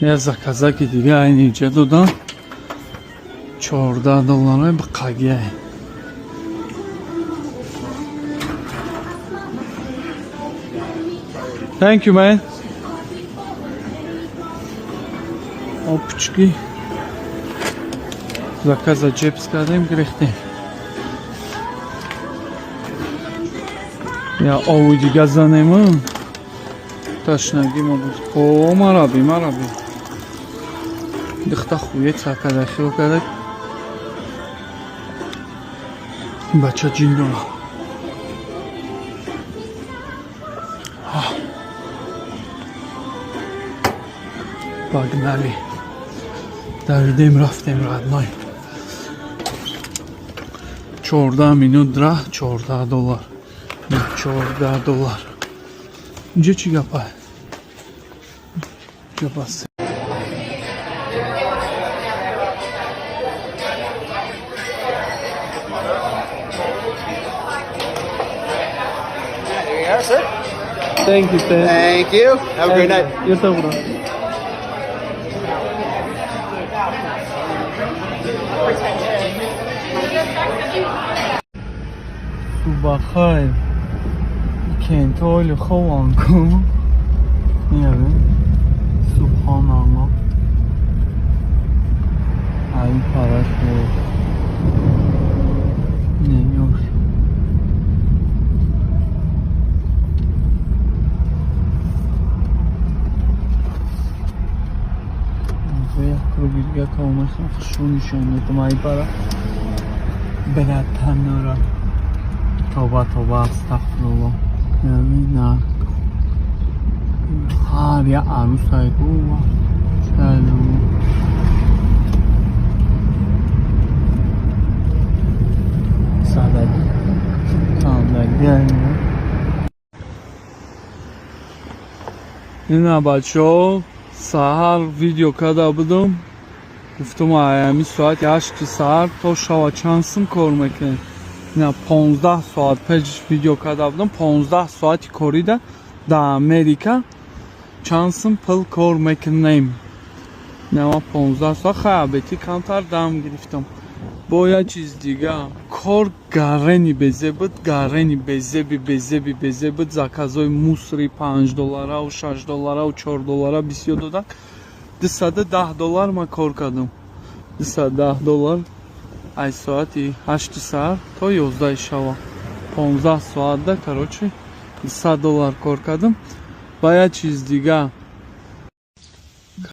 Я заказаки дига айни иҷа додам, 14 доллара биқагиай. Thank you, man. Опачки. Заказа ҷебс кардем, гирифтем. Я ову дига занем. Ташнагӣ мо буд. О, мараби, мараби. Дихта хуе цакада хиро карда. Бача ҷин дора. Погнали. Давидем, рафтем, родной. 14 минут раҳ, 14 доллар. 14 доллар. Инҷа чӣ гапа? Инҷа бас. There you are, sir. Thank you, sir. Thank you. Have a great night. You too, bro. Субахайр. Кентоли хован ку. Миявем. Субҳоналлоҳ. Ай параш буд. Не, ёш. Як круги дига комахам хушрӯ нишон медам, ай бара братанора. Тоба, тоба, астағфируллоҳ. На ҳар як арӯсай ку чалу. Садаги кандаги. Ина, бачаҳо, саҳар видео карда будам, гуфтам, ами соати 8 саҳар то шава чанд сум кор мекунем. Ина, 15 соат пеш видео карда будам, 15 соати корида дар Америка чанд сум пул кор мекунем. Ина, ман 15 соат хай абети камтар дам гирифтам. Бо як чиз дига, кор гарени безеб буд, гарени безеби, безеби, безеб буд. Заказҳои мусори 5 доллараву 6 доллараву 4 доллара бисёр доданд. 210 доллар ман кор кардам, 210 доллар, аз соати 8 саҳар то 11 шава, 15 соатда, короче, 200 доллар кор кардам. Ва як чиз дига.